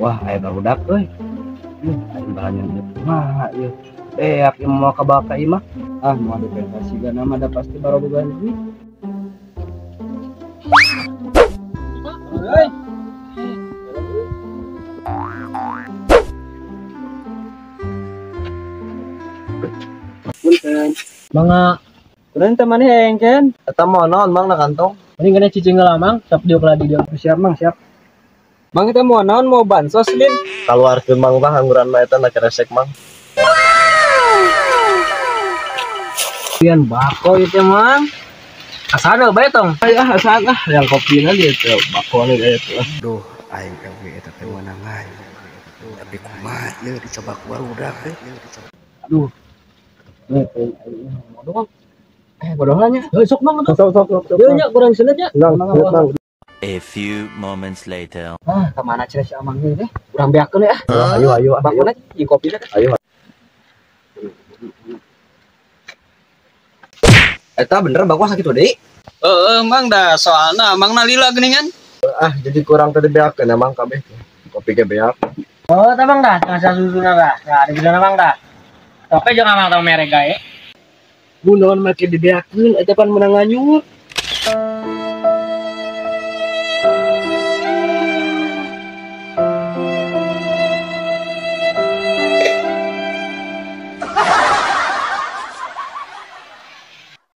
Wah, aya barudak euy. Aing balanja kumaha ieu. Beak ieu moal kabaka ieu mah. Ah, moal dipentasi gana mah da pasti barobogan duit. Euy. Punten. Mangga. Kunaon teh maneh engken? Eta mah naon Mang na kantong? Mending kena cicing heula Mang, sok diuk lah di dieu. Siap Mang, siap. Mang eta mau naon, mau bansos lin? Kaluarkeun Mang mah angguran mah eta na keresek Mang. Pian bako ieu teh Mang. Asana bae tong. Ay ah asana ah yang kopina dia teh bako nih eta. Duh, aing gawe eta teh wanangan. Tapi kumaha ieu dicoba ku barudak teh. Aduh. Bodoh. Bodoh nya. Heuh sok Mang atuh. Sok sok sok. Ieu nya kurang seuneu nya. Nang, A few moments later. Ah, kemana cenah si Amang ini teh? Urang beakeun ya. Ayo ayo ayo. Bakona jeung kopina teh. Ayo. Eta bener bakwa sakit deui. Heeh, Mang dah soalna Mang na lila geuningan. Ah, jadi kurang tadi beakeun emang kabeh. Kopi ge beak. Oh, tah Mang dah, tengah susuna dah. Nah, di gudana Mang dah. Oke jangan Mang tau merek gae. Gunaon make dibeakeun eta pan meunang nganyur.